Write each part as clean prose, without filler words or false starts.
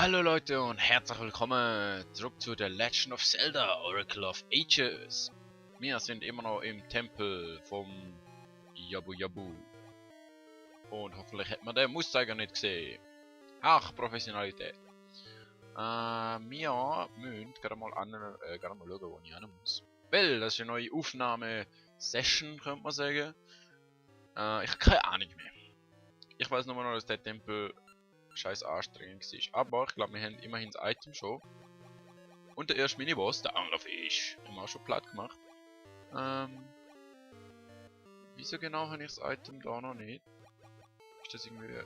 Hallo Leute und herzlich willkommen zurück zu The Legend of Zelda Oracle of Ages. Wir sind immer noch im Tempel vom Jabu Jabu. Und hoffentlich hat man den Musteiger nicht gesehen. Ach, Professionalität. Wir müssen gerade mal schauen, wo ich hin muss. Weil, das ist eine neue Aufnahme-Session, könnte man sagen. Ich habe keine Ahnung mehr. Ich weiß nur noch, dass der Tempel scheiß anstrengend war. Aber ich glaube, wir haben immerhin das Item schon. Und der erste Miniboss, der Anglerfisch, haben wir auch schon platt gemacht. Wieso genau habe ich das Item da noch nicht? Ist das irgendwie...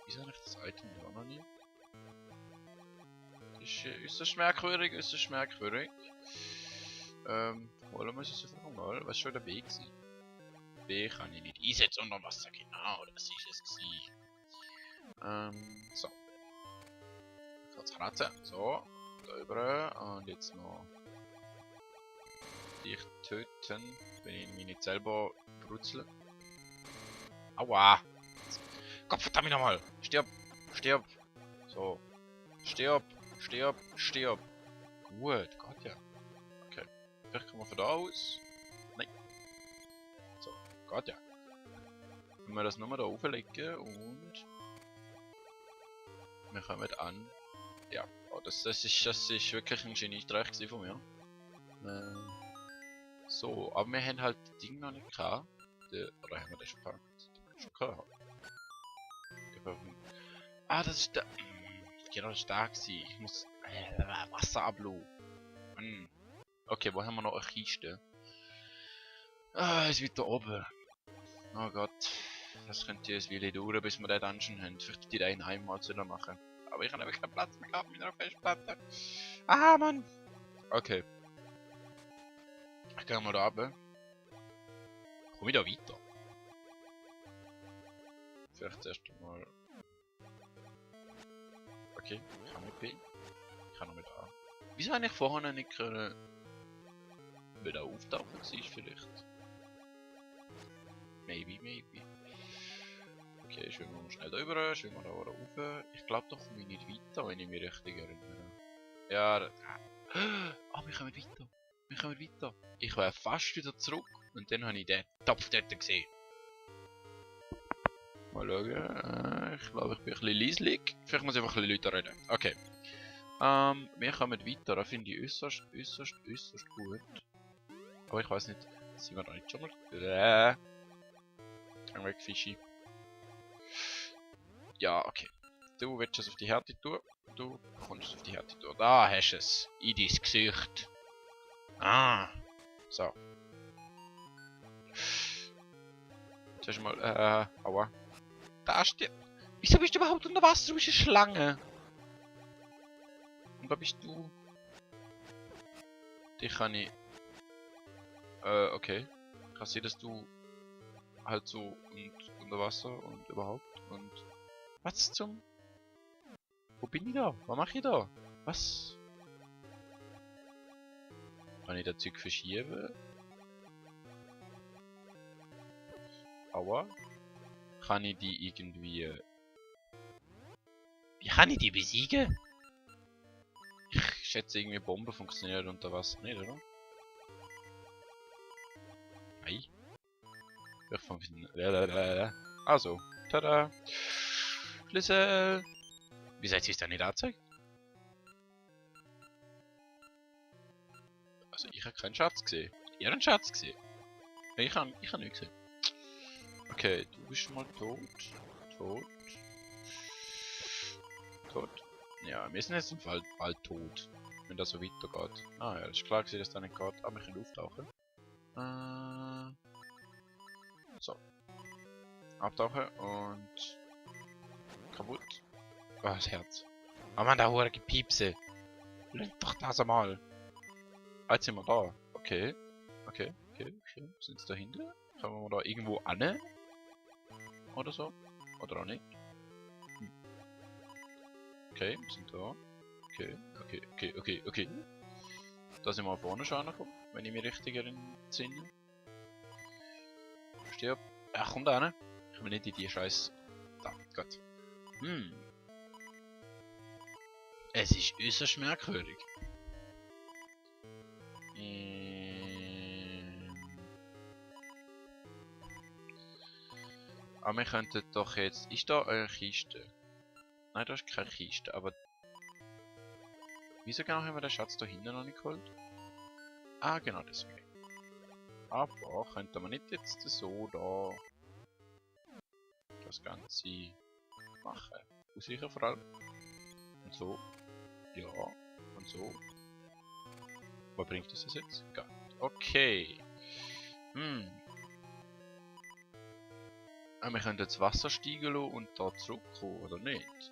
Wieso habe ich das Item da noch nicht? Ist das merkwürdig? Ist das merkwürdig? Holen wir es einfach mal. Was ist schon der Weg gewesen? B kann ich nicht einsetzen unter Wasser. Genau, das ist es gewesen. So. Kurz kratzen. So. Da rüber. Und jetzt noch dich töten, wenn ich mich nicht selber brutzle. Aua! Gott verdammt nochmal! Stirb! Stirb! So. Stirb! Stirb! Stirb! Gut, Gott ja. Okay. Vielleicht kommen wir von da aus. Nein. So, Gott ja. Wenn wir das nochmal da auflegen und wir kommen an. Ja, oh, das ist wirklich ein Geniestreich von mir. So, aber wir haben halt das Ding noch nicht gehabt. Oder haben wir das schon gehabt? Schon gehabt. Ah, das ist der... Genau, das ist da gewesen. Ich muss... Wasser ablassen. Okay, wo haben wir noch eine Kiste? Ah, ist weiter oben. Oh Gott. Das könnte jetzt wieder dauern, bis wir den Dungeon haben. Vielleicht die einen einmal zu machen. Aber ich habe nämlich keinen Platz mehr gehabt mit einer Festplatte. Ah, Mann! Okay. Ich gehe mal da runter. Komm ich da weiter? Vielleicht zuerst mal... Okay, ich kann mit B. Ich kann noch mit A. Wieso habe ich vorher nicht können... wieder auftauchen war vielleicht? Maybe. Okay, schwimmen wir mal schnell da rüber, schwimmen wir da rauf. Ich glaube doch komme ich nicht weiter, wenn ich mich richtig erinnere. Ja, aber wir kommen weiter. Wir kommen weiter. Ich wäre fast wieder zurück und dann habe ich den Topf dort gesehen. Mal schauen. Ich glaube, ich bin ein bisschen leislich. Vielleicht muss ich einfach ein bisschen Leute reden. Okay. Wir kommen weiter. Das finde ich äußerst gut. Aber ich weiß nicht. Sind wir da nicht schon mal? Ein weg, Fischi. Ja, okay. Du willst es auf die Härte tun. Du kommst es auf die Härte tun. Da hast du es. In dein Gesicht. Ah. So. Zuerst mal, aua. Da steht. Wieso bist du überhaupt unter Wasser? Du bist eine Schlange. Und wer bist du? Dich kann ich... okay. Kann sehen, dass du halt so unter Wasser und überhaupt und... Was zum... Wo bin ich da? Was mache ich da? Was? Kann ich das Zeug verschieben? Aua. Kann ich die irgendwie... Wie kann ich die besiegen? Ich schätze irgendwie Bombe funktioniert unter Wasser nicht, oder? Nein. Ich funktioniert... Also. Tada. Schlüssel. Wie seid ihr es da nicht angezeigt? Also ich habe keinen Schatz gesehen. Ihr habt einen Schatz gesehen. Ich habe nichts gesehen. Okay, du bist schon mal tot. Tot. Ja, wir sind jetzt im Fall bald tot. Wenn das so weitergeht. Ah ja, das ist klar gewesen, dass das nicht geht. Aber wir können auftauchen. So. Abtauchen und... Kaputt. Oh, das Herz. Oh man, da hohe Gepiepse. Lenk doch das einmal. Ah, jetzt sind wir da. Okay. Sind sie dahinter? Können wir da irgendwo an? Oder so? Oder auch nicht? Okay, wir sind da. Okay. Da sind wir vorne schon angekommen, wenn ich mich richtig entsinne. Stirb. Ach, komm da hin. Ich will nicht in die Scheiß. Da, gut. Es ist äußerst merkwürdig. Aber wir könnten doch jetzt... Ist da eine Kiste? Nein, da ist keine Kiste, aber... Wieso genau haben wir den Schatz da hinten noch nicht geholt? Ah, genau deswegen. Aber könnte man nicht jetzt so da... das Ganze machen? Sicher vor allem. Und so. Ja. Und so. Was bringt das jetzt? Gar nicht. Okay. Wir können jetzt Wasser steigen lassen und da zurückkommen, oder nicht?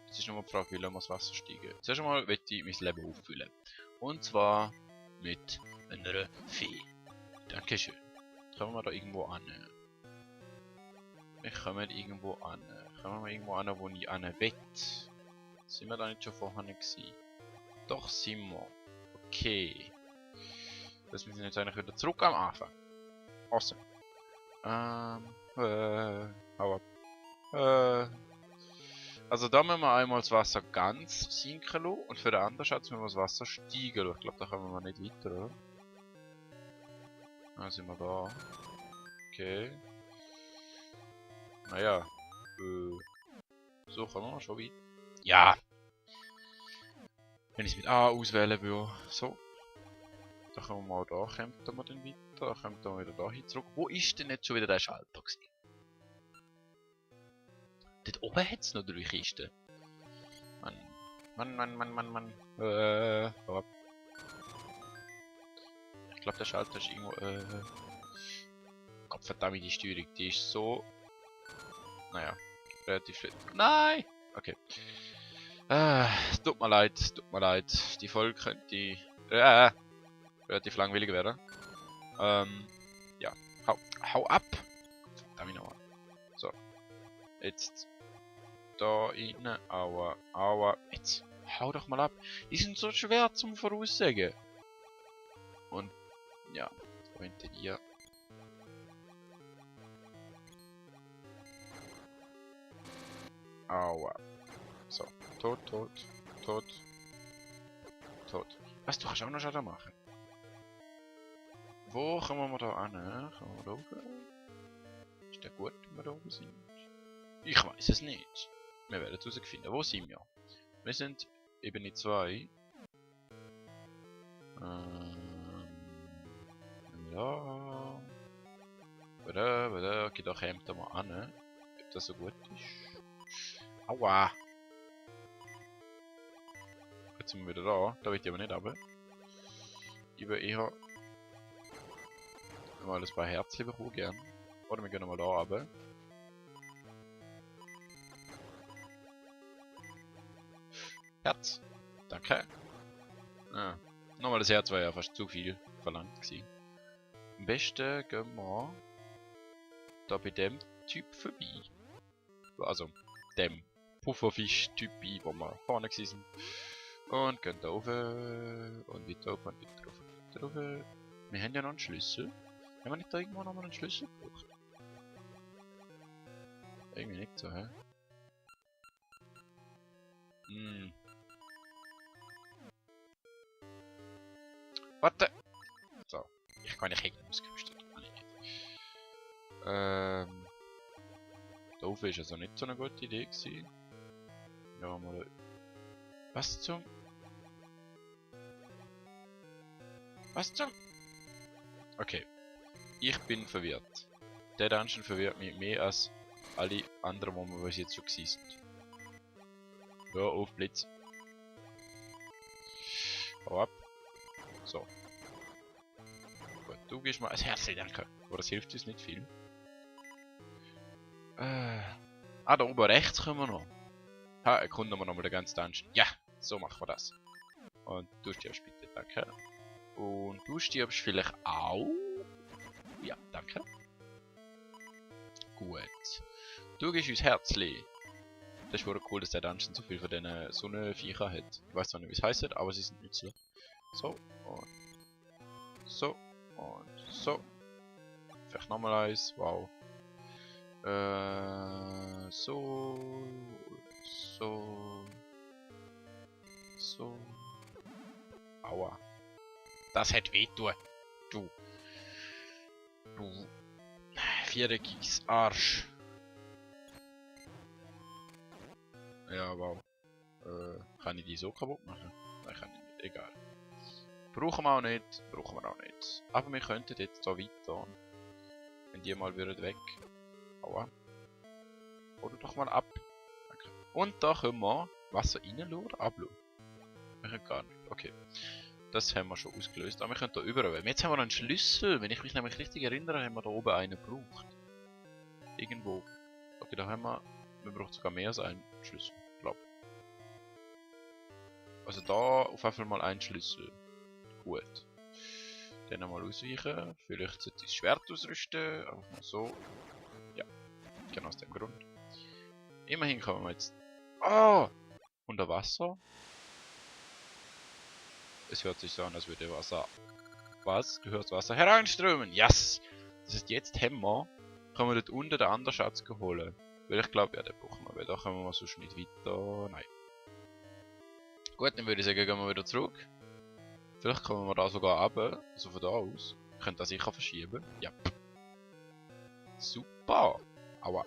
Jetzt ist nochmal die Frage, wie lassen wir das Wasser steigen? Zuerst einmal möchte ich mein Leben auffüllen. Und zwar mit einer Fee. Dankeschön. Kommen wir da irgendwo an? Wir kommen irgendwo an. Kommen wir irgendwo an, wo ich an will? Sind wir da nicht schon vorher gewesen? Doch sind wir. Okay. Das müssen wir jetzt eigentlich wieder zurück am Anfang. Awesome. Hau ab. Also da müssen wir einmal das Wasser ganz sinken lassen und für den anderen Schatz müssen wir das Wasser steigen lassen. Ich glaube, da kommen wir nicht weiter, oder? Dann sind wir da. Okay. Naja. So kommen wir schon weit. Ja! Wenn ich es mit A auswählen würde. So. Dann kommen wir mal da, kommen wir dann weiter. Dann kommen wir wieder dahin zurück. Wo ist denn jetzt schon wieder der Schalter gewesen? Dort oben hat es noch 3 Kisten. Mann. Ich glaube, der Schalter ist irgendwo. Gott verdammt, die Steuerung, die ist so. Naja, relativ schlecht. Nein! Okay. Es tut mir leid. Die Folge könnte relativ langweilig werden. Ja. Hau ab! Verdammt nochmal. So. Jetzt. Da rein. Aua. Jetzt. Hau doch mal ab. Die sind so schwer zum Voraussagen. Und. Ja. Freunde, ihr. Aua. So. Tot. Was, du kannst auch noch Schaden machen? Wo kommen wir da an? Kommen wir da oben? Ist der gut, wenn wir da oben sind? Ich weiß es nicht. Wir werden es herausfinden. Wo sind wir? Wir sind Ebene 2. Ja. Okay, da kommt er mal an. Ob das so gut ist. Aua! Jetzt sind wir wieder da. Da will ich aber nicht runter. Ich will eher mal ein paar Herzchen bekommen, gern. Oder wir gehen mal da runter. Herz. Danke. Ah, nochmal das Herz war ja fast zu viel verlangt gewesen. Am besten gehen wir da bei dem Typ vorbei. Also dem Pufferfisch-Typ, wo wir vorne waren. Und gehen da rauf und weiter rauf und weiter rauf. Wir haben ja noch einen Schlüssel. Haben wir nicht da irgendwo noch mal einen Schlüssel gebraucht? Irgendwie nicht so, hä? Warte! So, ich kann nicht hängen ausgerüstet. Da oben ist also nicht so eine gute Idee gewesen. Ja, mal. Was zum? Okay. Ich bin verwirrt. Der Dungeon verwirrt mich mehr als alle anderen, wo wir bis jetzt schon gewesen sind. Ja, auf Blitz. Hau ab. So. Gut, du gehst mal als Herz, danke. Aber das hilft uns nicht viel. Da oben rechts können wir noch. Erkunden wir nochmal den ganzen Dungeon. Ja, so machen wir das. Und du stirbst bitte, danke. Und du stirbst vielleicht auch. Ja, danke. Gut. Du gehst ins Herzli. Das ist wohl cool, dass der Dungeon so viel von diesen Sonnenviecher hat. Ich weiß zwar nicht, wie es heißt, aber sie sind nützlich. So, und so, und so. Vielleicht nochmal eins, wow. So. So. So. Aua. Das hat wehtun. Du. Du. Viereckiges Arsch. Ja, wow. Kann ich die so kaputt machen? Nein, kann ich nicht. Egal. Brauchen wir auch nicht. Brauchen wir auch nicht. Aber wir könnten jetzt so weiter. Wenn die mal würden weg. Aua. Oder doch mal ab. Danke. Und da können wir Wasser reinschauen oder abschauen. Wir können gar nicht. Okay. Das haben wir schon ausgelöst. Aber wir können da überall. Jetzt haben wir einen Schlüssel. Wenn ich mich nämlich richtig erinnere, haben wir da oben einen gebraucht. Irgendwo. Okay, da haben wir. Wir brauchen sogar mehr als einen Schlüssel. Glaub. Also da auf jeden Fall mal einen Schlüssel. Gut. Dann nochmal ausweichen. Vielleicht sollte ich das Schwert ausrüsten. Einfach mal so. Ja. Genau aus dem Grund. Immerhin kommen wir jetzt. Oh! Unter Wasser. Es hört sich so an, als würde Wasser. Was? Du hörst Wasser hereinströmen. Yes! Das heißt, jetzt haben wir. Können wir dort unten den anderen Schatz holen. Weil ich glaube, ja, den brauchen wir. Weil da kommen wir sonst nicht weiter. Nein. Gut, dann würde ich sagen, gehen wir wieder zurück. Vielleicht kommen wir da sogar runter. Also von da aus. Wir können das sicher verschieben. Ja. Super. Aua.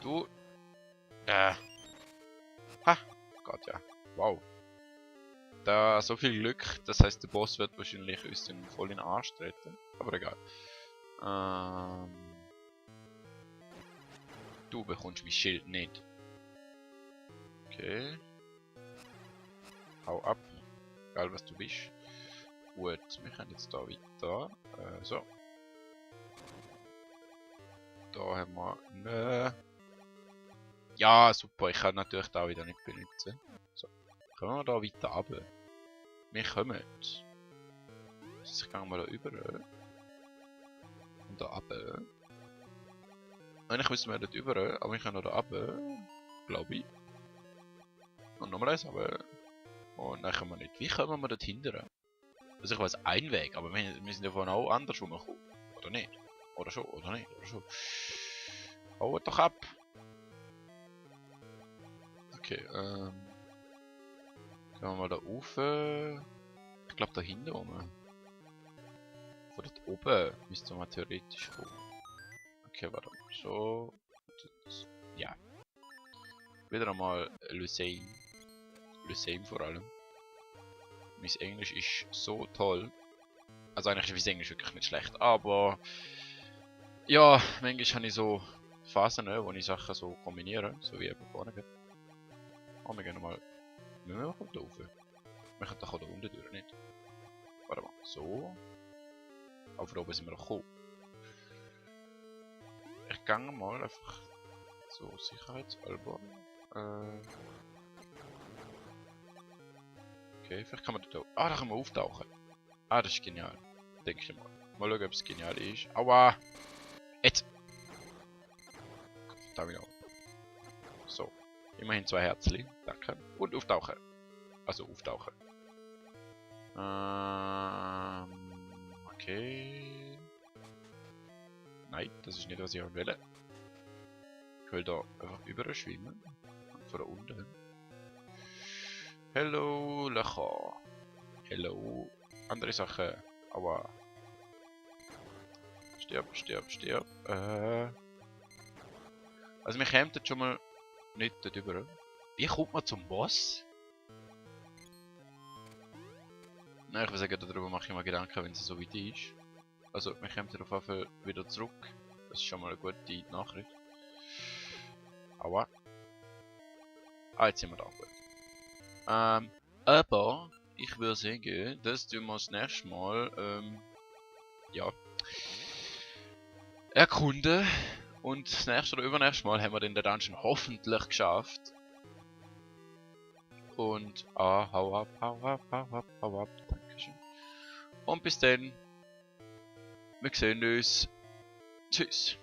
Du. Ha. Gott, ja. Wow. Da so viel Glück. Das heißt, der Boss wird wahrscheinlich uns dann voll in den Arsch treten. Aber egal. Du bekommst mein Schild nicht. Okay. Hau ab. Egal was du bist. Gut, wir können jetzt da weiter. So. Da haben wir. Ne. Ja, super. Ich kann natürlich da wieder nicht benutzen. So. Können wir da weiter runter? Wir kommen. Also ich gehe mal da über. Und da runter. Eigentlich müssen wir dort über, aber wir können da runter. Glaube ich. Und nochmal eins, aber. Und dann können wir nicht. Wie kommen wir dort hinterher? Also ich weiß ein Weg, aber wir sind ja von auch anders rumgekommen. Oder nicht? Oder schon, oder nicht, oder schon. Haut doch ab! Okay, gehen wir mal da rauf. Ich glaube da hinten rum. Von dort oben müsste man theoretisch kommen. Okay, warte. So. Ja. Wieder einmal Le Same. Le Same vor allem. Mein Englisch ist so toll. Also eigentlich ist mein Englisch wirklich nicht schlecht, aber ja, manchmal habe ich so Phasen, wo ich Sachen so kombiniere, so wie eben vorne geht. Oh, wir gehen nochmal. Müssen wir mal da rauf? Wir können doch auch da unten durch, nicht? Warte mal, so. Aber von oben sind wir noch gekommen. Ich gehe mal einfach so sicherheitshalber. Okay, vielleicht kann man da. Ah, da können wir auftauchen. Ah, das ist genial. Denke ich mal. Mal schauen, ob es genial ist. Aua! Jetzt! Da wieder. So. Immerhin 2 Herzchen. Danke. Und auftauchen. Also auftauchen. Okay. Nein, das ist nicht, was ich will. Ich will da einfach überall schwimmen. Und von da unten. Hello, Löcher. Hello. Andere Sachen. Aua. Stirb, stirb, stirb. Also wir kämen jetzt schon mal nicht dort über. Wie kommt man zum Boss? Nein, ich würde sagen, darüber mache ich mir Gedanken, wenn es so weit ist. Also wir kämen auf jeden Fall wieder zurück. Das ist schon mal eine gute Nachricht. Aua. Ah, jetzt sind wir da. Gut. Aber ich würde sagen, das tun wir das nächste Mal ja, erkunden. Und das nächste oder übernächste Mal haben wir den Dungeon hoffentlich geschafft. Und hau ab, hau ab, hau ab, hau ab. Dankeschön. Und bis dann. Wir sehen uns. Tschüss.